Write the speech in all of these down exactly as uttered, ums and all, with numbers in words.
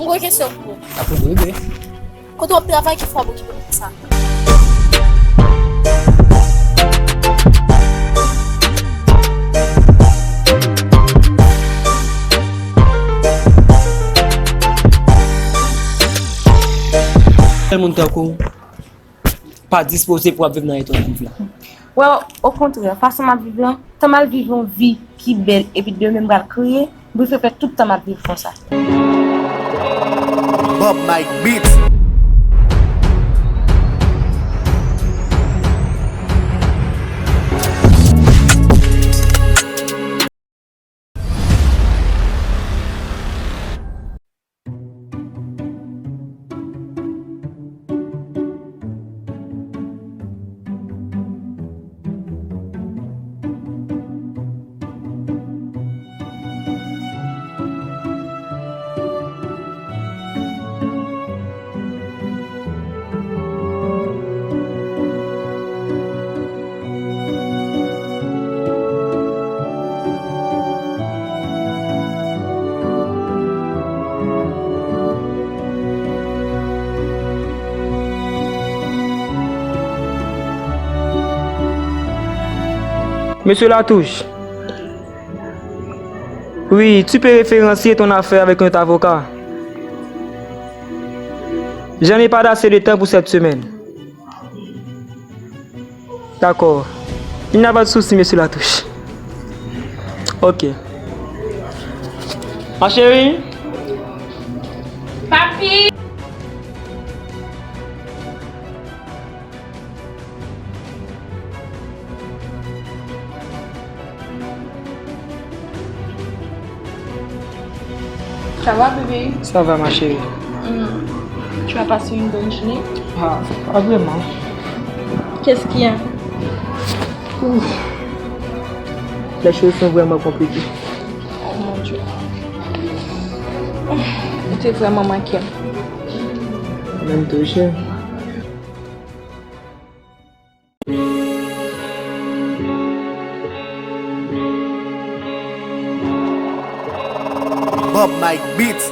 M gen yon kesyon pou ou. Sa pou ou, bebe. Kote w ap travay, ki fwa w okipe konsa? Kèl moun tankou w pa dispoze pou ap viv nan eta w ap viv la. Well, okontrè, fason m ap viv lan, tan m al viv yon vi ki bèl epi demen m pral kriye, m prefere fè tout tan m ap viv konsa. Bob Mike Beats. Monsieur Latouche, oui, tu peux référencier ton affaire avec notre avocat. Je n'ai pas assez de temps pour cette semaine. D'accord. Il n'y a pas de souci, monsieur Latouche. Ok. Ma chérie. Papi. Ça va, bébé? Ça va, ma chérie. Hmm. Tu as passé une bonne journée? Ah, pas vraiment. Qu'est-ce qu'il y a? Ouf. Les choses sont vraiment compliquées. Oh mon Dieu. Ou te vrèman manke m. Menm tou, cheri. Bob Mike Beats.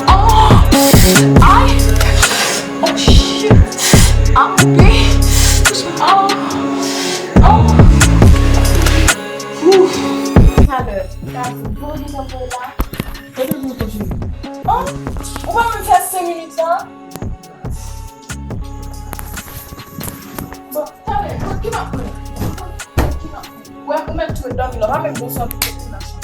Oh! Ay! Oh, shit! Ah, oh! Oh! Ouf! Talè, talè, bon, bon, bon, la. Kote pou w kontinye? Oh! Ou pa menm fè senk minit la? Bon, talè, ki m ap pran? Ki m ap pran? Wè, ou mèt tou dòmi la, pa menm gon sòt kote nan chanm.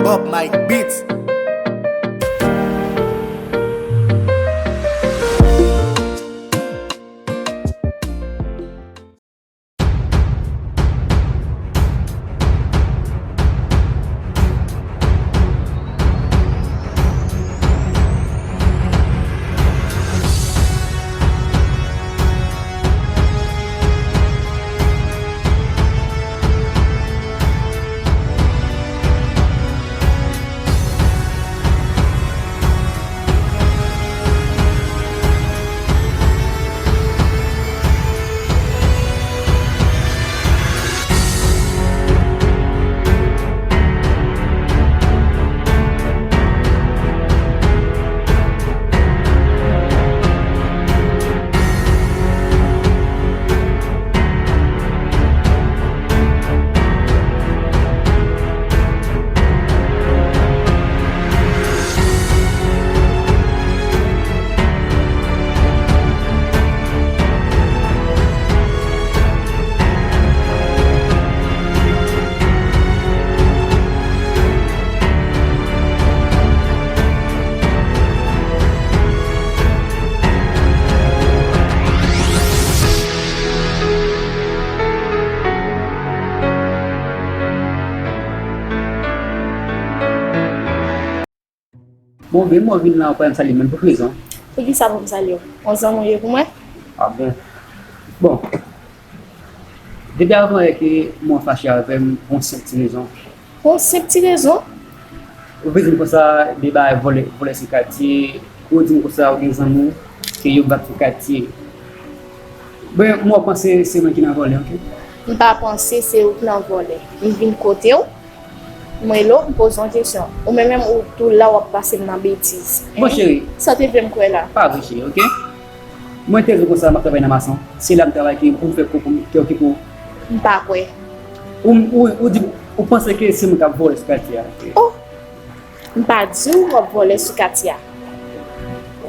Bob Mike Beats. Bon, men mwen vin la, ou pa janm salye m, men pou ki rezon? Poukisa pou m salye w? Yon zanmi w ye pou mwen? Ah bon. Bon, depi avan yè ke mwen fache avè m, pou yon senp ti rezon. Pou yon senp ti rezon? Ou vin di m konsa, de bagay vòlè, vòlè sou katye, ou di m konsa, ou gen zanmi w, ke yo bat sou katye. Ben, mwen panse se mwen ki nan vòlè, oke? M pa panse se ou ki nan vòlè. M vin kote w, m rele w, m poze w yon kesyon. Ou menm menm, ou tou la, w ap pase m nan betiz. Bon, cheri. Sa w te vle m kwè la? Pa vre, cheri, oke? Mwen te di w konsa, m ap travay nan mason. Se la m travay ki pou m fè kou pou m te okipe w. M pa kwè. Ou, ou, ou di, ou panse ke se mwen k ap vòlè sou katye a, oke? Oh! M pa di w w ap vòlè sou katye a.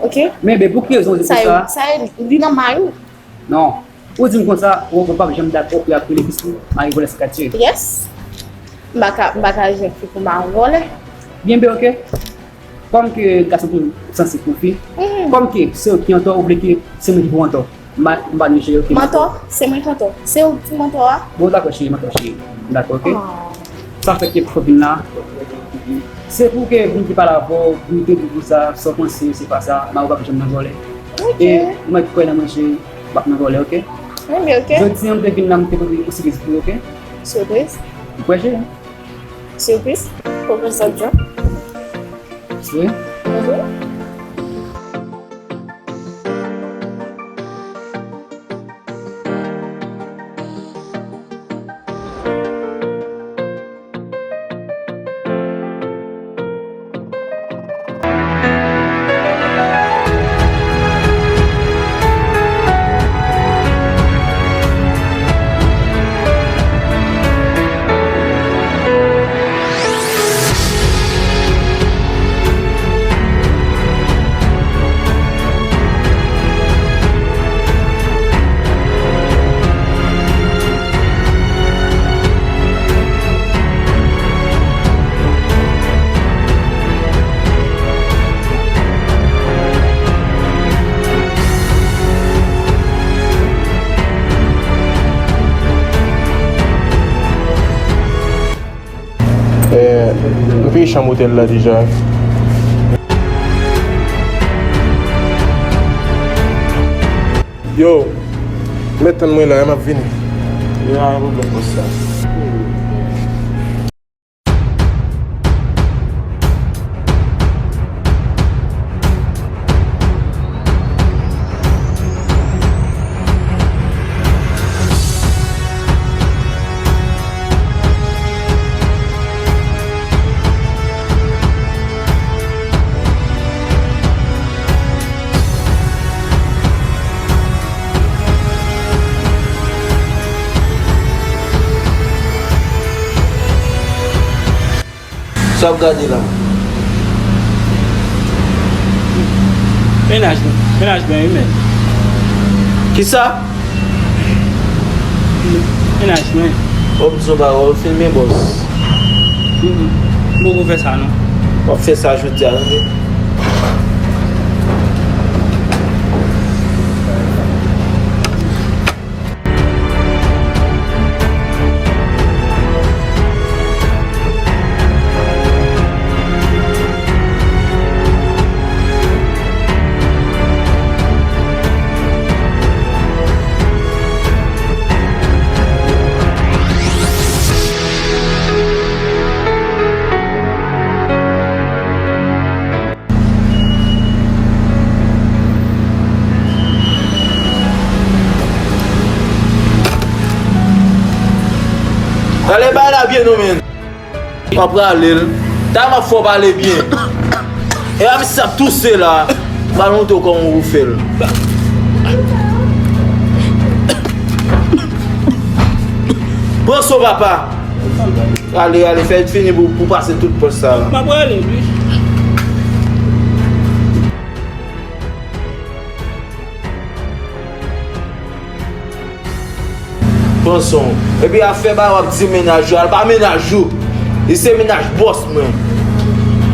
Oke? Men, ben, pou ki rezon w di konsa? Sa yo, sa yo, li nan may ou. Non. Ou di m konsa, ou, ou p ap janm dakò pou y ap rele pitit ou mari vòlè sou katye. Yes. M pa ka, m pa ka jwenn fi pou mari vòlè. Byen, ben, oke. Kòm ke gason toujou sansib pou fi, mhm, kòm ke se ou ki antò, ou vle ke se mwen ki pou antò. M pa, m pa nou jere, oke. Mantò, se mwen ki antò. Se ou ki mantò a. Bon, dakò, cheri, mantò, cheri. Dakò, oke? Oh. Sa fè ke pou vin la. Se pou ke vin ki pale avè w, vin te di konsa, sa w panse, se pa sa, mari w p ap janm nan vòlè. Oke. E mwen ki kwè nan mwen, cheri, m p ap nan vòlè, oke? Wi, oke. Jodi a, m te vin la, m te pote yon sipriz pou ou, oke? Sipriz? Ou kwè, cheri? Sipriz? Pwofesè John? Wi. Mhm. Eh, m peye chanm otèl la deja. Yo, mèt tann mwen la, m ap vini. Yo, a pwoblèm konsa. Sa w ap gade la? Mennaj mwen. Mennaj mwen, wi, men. Kisa? Mennaj mwen. Bon, m di w bagay, w ap filme, bòs. Mm, mm. M poko fè sa, non. W ap fè sa jodi a, tande. Gade bay la byen non, men. M ap rale l. Talè m ap fè w pale byen. E a misye ap touse la. M pral montre w kòman pou w fè l. Pran swen w papa. Ale, ale, fè l fini pou, pou pase tout pòs sa la. M ap rale l, wi. Pran swen w. Epi afè ba w ap di mennaj ou, al pa mennaj ou. Li se mennaj bòs mwen.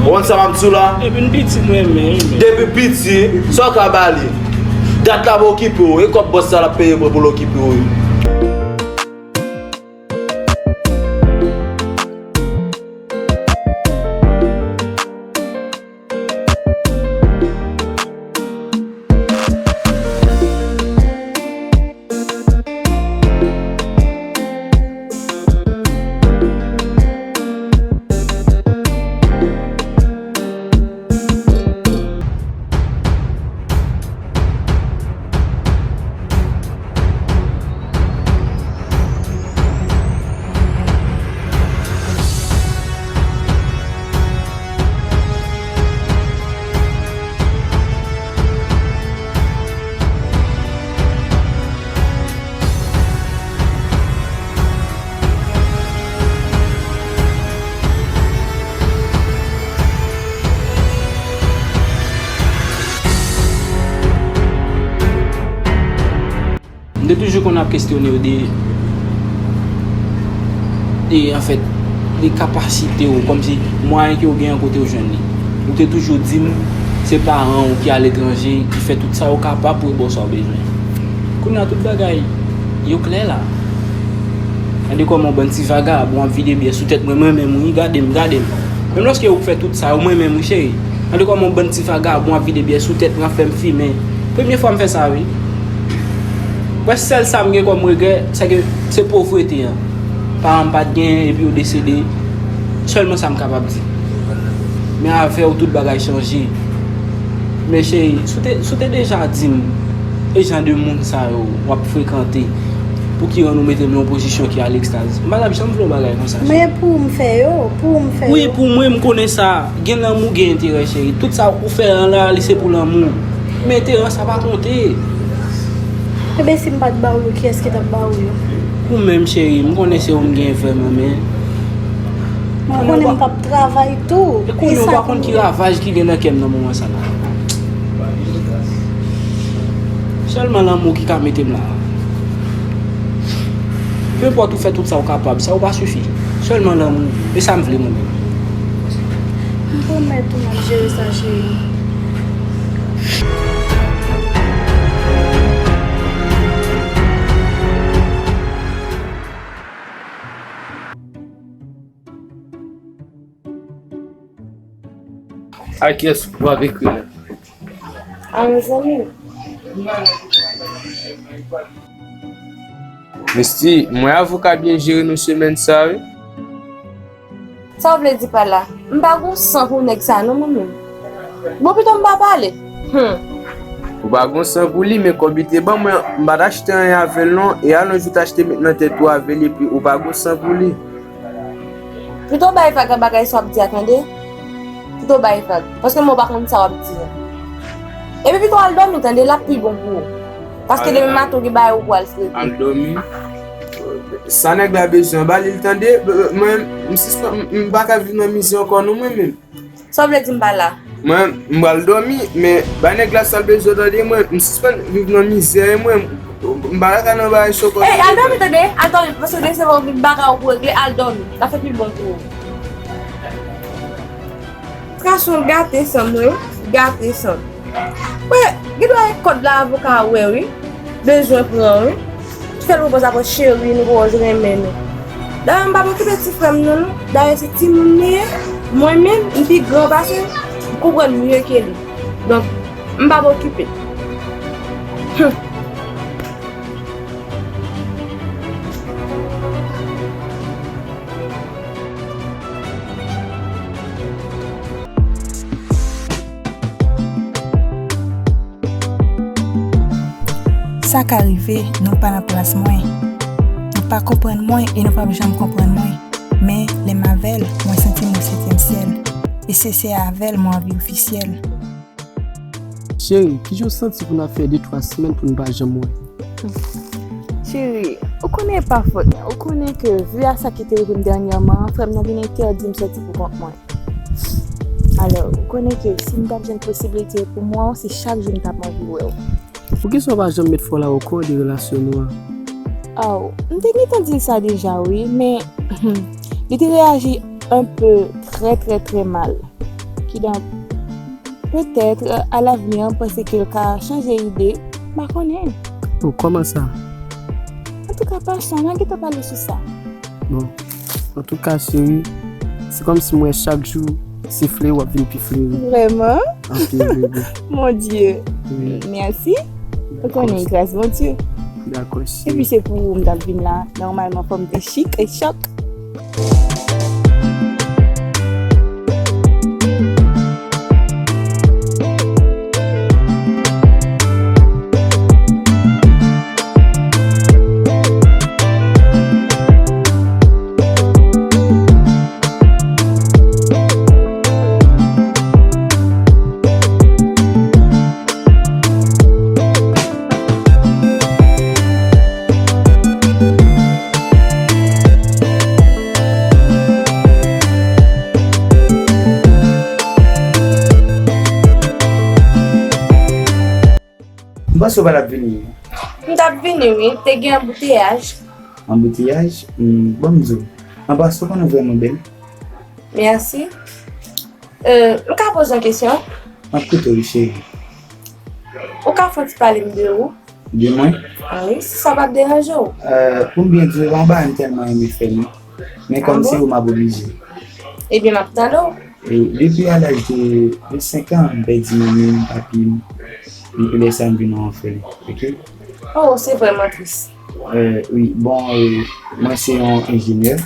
Ou konn sa m ap di w la? Depi l piti, m renmen, wi, men. Depi l piti, sa w ka ba li? Dat la pou okipe w, e kòb bòs sa l ap peye mwen pou l okipe w, wi. Yo toujou konn ap kestyone w de, de, anfèt, de kapasite w, kòmsi mwayen ke w gen an kote w jwenn li. Ou te toujou di m se paran w ki aletranje ki fè tout sa yo kapab pou yo ba w sa w bezwen. Kounye a tout bagay yo klè la. Gade kòman yon bann ti vagabon ap vide byè sou tèt mwen, mwen menm wi, gade m, gade m. Menm lòske ou fè tout sa yo, mwen menm wi cheri. Gade kòman yon bann ti vagabon ap vide byè sou tèt mwen, ap fè m fimen. Premye fwa m fè sa wi. Mwen sèl sa m gen kòm regrè, se ke se povrete an. Paran m pa t genyen epi yo desede. Sèlman sa m kapab di. Men avè w tout bagay chanje. Men cheri, si w te, si w te deja di m e jan de moun sa yo w ap frekante, pou ki rann ou mete m nan yon pozisyon ki a lekstaz? M pa t ap janm vle yon bagay konsa. Men pou m fè yo, pou m fè yo. Wi, pou mwen, m konnen sa. Gen lanmou, gen enterè, cheri. Tout sa ou fè an la, li se pou lanmou. Men enterè an, sa pa konte. Enben, si m pa t ba w yo, kiyès ki t ap ba w yo? Ou menm, cheri, m konnen se ou m gen vrèman, men. Mwen konnen m t ap travay tou. E kounye a, ou pa konn ki ravaj ki gen nan kè m nan moman sa la. Sèlman lanmou ki ka mete m la. Pe enpòt ou fè tout sa ou kapab, sa yo pa sifi. Sèlman lanmou, e sa m vle mwen menm. M pwomèt ou m ap jere sa, cheri. A kiyès ou ap ekri la? A yon zanmi. Misty, m wè avoka byen jere nou semèn sa wi. Sa w vle di pa la? M pa gon san pou nèg sa non mwen menm. Bon pito m pa pale. Hum. Ou pa gon san pou li, men kòb li te ban mwen an, m pa t achte anyen avè l non, e alonj ou t achte met nan tèt ou avè l, epi ou pa gon san pou li. Pito w bay vag ak bagay sa w ap di a tande. Pito w bay vag, paske mwen w pa konn sa w ap di a. Epi pito w al dòmi tande, l ap pi bon pou ou. Paske demen maten w gen bagay ou pral fregle. Al dòmi. Sa nèg la bezwen, ba li l tande. Mwen, m sispann, m, m pa ka viv nan mizè ankò non mwen menm. Sa w vle di m pa la? Mwen, m pral dòmi, men ba nèg la sa l bezwen tande mwen. M sispann viv nan mizè mwen. M pa ka nan bagay sa ankò. Ey, al dòmi tande, al dòmi, paske demen se pou bagay ou pou regle, al dòmi. L ap fè pi bon pou ou. Krason gate san mwen, gate san. Wè, gen dwa e kòd la avoka a wè wi. Bezwen pran wi. Fè l pran pòz apre cheri nou poko renmen nou. Dayè m p ap okipe ti frè m nan non. Dayè se timoun li ye. Mwen menm, m pi gran pase l, m konprann mye ke li. Donk, m p ap okipe l. Hum. Sa ka rive, nou pa nan plas mwen. Nou pa konprann mwen e nou p ap janm konprann mwen. Men, lè m avè l, mwen santi m nan setyèm syèl. E se, se avè l mwen anvi ofisyèl. Cheri, kijan w santi pou n ap fè de twa semèn pou n pa janm wè? Cheri, ou konnen e pa fòt mwen. Ou konnen ke vi a sa ki te rive m dènyèman an, frè m nan vin entèdi m sòti pou kont mwen. Alò, ou konnen ke si m t ap jwenn posiblite pou m wè w, se chak jou m t ap anvi wè w. Poukisa w pa janm met fwa w la okouran de relasyon nou an? Aw, m te gentan di l sa deja wi, men li te reyaji un peu très, très, très mal. Kidonk, petèt, alavni, m panse ke l ka chanje ide. M pa konnen. Oh, kòman sa? Antouka, pasan, n a gentan pale sou sa. Bon, antouka, cheri, se kòmsi m wè chak jou, se fleri w ap vin pi fleri. Vrèman? Anpil, bebe. Mon Dieu. Wi. Mèsi. Ou konnen, gras Bondye. Dakò, cheri. Epi se pou ou m t ap vin la. Nòmalman, fò m te chik e chòk. M panse w pa t ap vini. M t ap vini, wi. Te gen anbouteyaj. Anbouteyaj? Hmm, ban m di w. An pasan, ou konnen w vrèman bèl. Mèsi. Euh, m ka poze w yon kesyon? M ap koute w, wi, cheri. Ou ka fè yon ti pale m de ou? De mwen? Ah wi, si sa p ap deranje w. Euh, pou m byen di w, e pa yon bagay m tèlman renmen fè, non. Men kòm se ou, m ap oblije. Ebyen, m ap tande w. E depi a laj de, de senk an, m pèdi manmi m, papi m. Depi lè sa, m vin yon òfelin, oke? Oh, se vrèman tris. Euh, wi, bon, euh, mwen se yon enjenyè.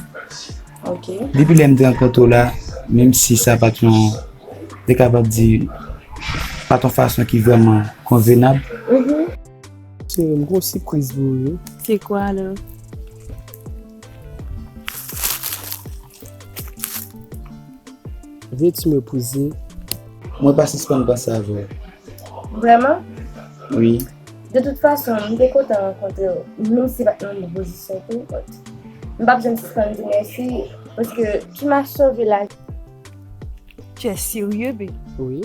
Ok. Depi lè m te rankontre w la, menm si sa pa t yon, te kapab di, pa t yon fason ki vrèman konvenab. Mhm. Cheri, m gen yon sipriz pou ou, wi. Se kwa, alò? Vye ti mepwize. Mwen pa sispann panse avè w. Vrèman? Wi. De tout fason, m te kontan rankontre w, menm si se pa t nan yon bon pozisyon tou, but m p ap janm sispann di mèsi, paske tu m'as sauvé la vie. Tu es sérieux, babe? Wi.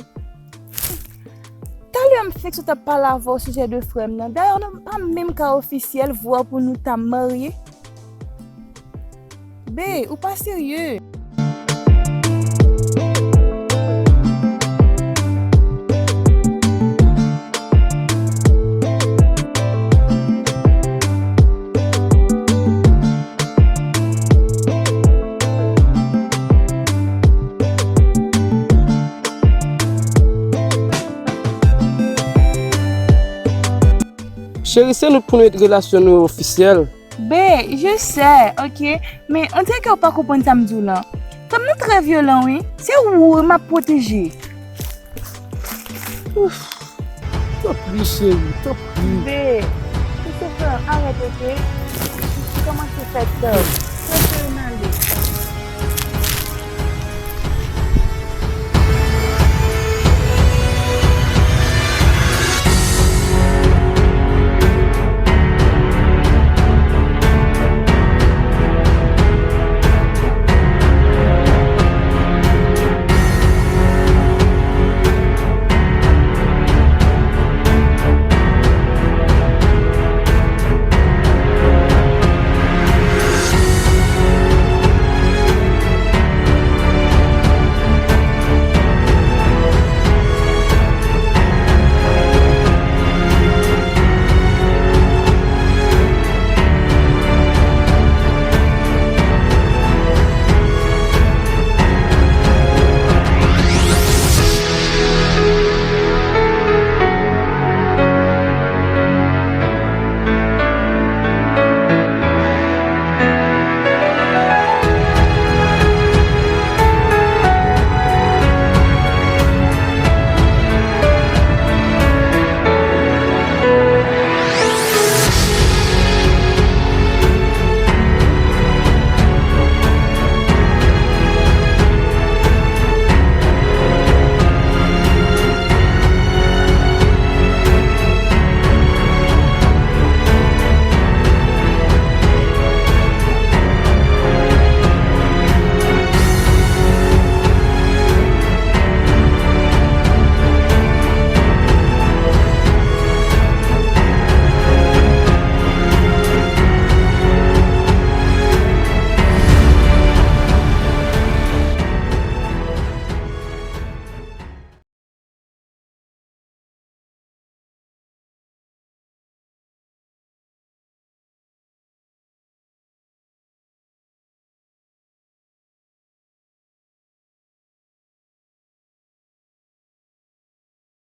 Talè m fenk sot ap pale avè w sijè de frè m nan. Dayè, nou pa menm ka ofisyèl, vwa pou nou ta marye. Babe, ou pa serye. Cheri, se nou pou nou met relasyon nou ofisyèl. Be, je sais, ok. Men on dirait que ou pa konprann sa m di w lan. Fanm nan trè vyolan, wi. Se ou m ap pwoteje. Ouf. Tanpri, cheri, tanpri. Be, ou se fè, arèt, ok. Ou kòmanse fè tò.